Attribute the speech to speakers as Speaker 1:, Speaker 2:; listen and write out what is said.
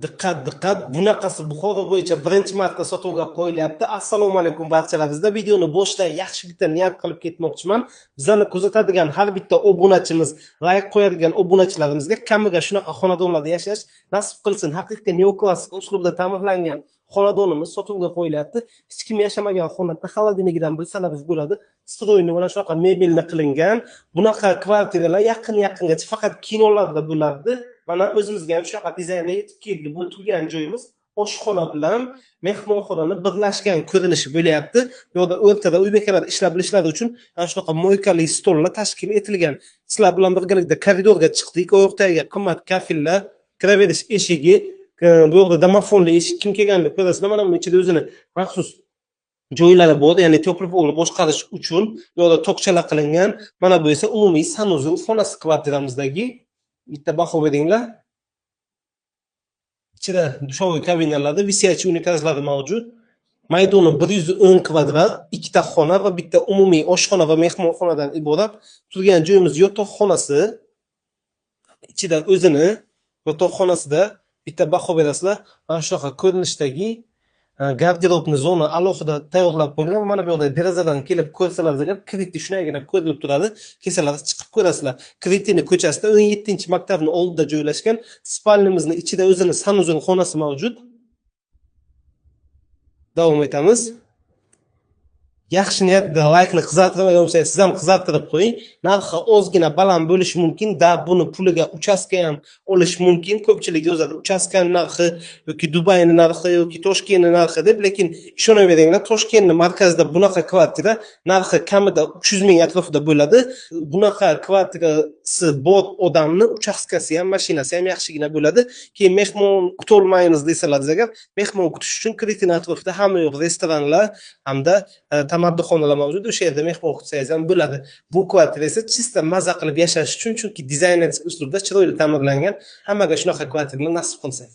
Speaker 1: Diqqat, diqqat! Bunaqasi Buxoro bo'yicha birinchi marta sotuvga qo'yilyapti. Assalomu alaykum barchalaringizga. Videoni boshida yaxshi bitta niyat qilib ketmoqchiman. Bizani kuzatadigan har bitta obunachimiz, layk qo'yadigan obunachilarimizga kamiga shunaqa xonadonlarda yashash nasib qilsin. Haqiqiy neoklassik uslubda ta'mirlangan xonadonimiz sotuvga qo'yilyapti. Hech kim yashamagan xonada холодильник idan bilsalaringiz bo'ladi. Стройный, mana shunaqa mebelni qilingan. Bunaqa kvartiralar yaqin-yaqingacha faqat kinolarda bo'lardi. Mana o'zimizga ham shunaqa dizaynda yetib keldi. Bu turgan joyimiz oshxona bilan mehmonxonani birlashgan ko'rinishi bo'lyapti. Bu yerda o'rtada uy bekalari ishlab bilishlari uchun mana shunaqa мойка li stollar tashkil etilgan. Sizlar bilan birgalikda koridorga chiqdik. O'rtaga qimmat kafellar, kiraverish eshigi, bu yerda domofonli eshik, kim kelganini ko'rasizlar. Mana buni ichida o'zini maxsus joylari bor, ya'ni теплый pol ni boshqarish uchun bu yerda tokchalar qilingan. Mana bu esa umumiy санузел xonasi kvartiramizdagi. Bitta baho beringlar. Ichida душевой kabinalarda висячий unitazlari mavjud. Maydoni 110 kvadrat, ikkita xona va bitta umumiy oshxona va mehmonxonadan iborat. Turgan joyimiz yotoqxonasi. Ichida o'zini yotoqxonasida bitta baho berasizlar. Mana shunaqa ko'rinishdagi garderobni zona alohida tayyorlab qo'yilgan. Mana bu yoqda derazadan kelib ko'rsalar agar, Kriti shundagina ko'rinib turadi. Kelsalar, chiqib ko'rasizlar. Kritini ko'chasida, 17-maktabni oldida joylashgan. Спальня mizni ichida o'zini санузел xonasi mavjud. Davom etamiz. Yaxshi niyatda laykni qizartirmagan bo'lsangiz, siz ham qizartirib qo'ying. Narxi ozgina baland bo'lishi mumkin. Da, buni puliga uchastka ham olish mumkin. Ko'pchilik yozadi, uchastkani narxi yoki Dubayni narxi yoki Toshkentni narxi deb, lekin ishonaveringlar, Toshkentni markazida bunaqa kvartira narxi kamida 300 ming atrofida bo'ladi. Bunaqa kvartirasi bor odamni uchastkasi ham, mashinasi ham yaxshigina bo'ladi. Keyin mehmon kutolmaymiz desalar agar, mehmon kutish uchun Kritini atrofida hamma yoq restoranlar hamda tamaddixonalar mavjud. O'sha yerda mehmon kutsangiz ham bo'ladi. Bu kvartira esa чисто maza qilib yashash uchun, chunki dizayner uslubda chiroyli ta'mirlangan. Hammaga shunaqa kvartiralar nasib qilsin.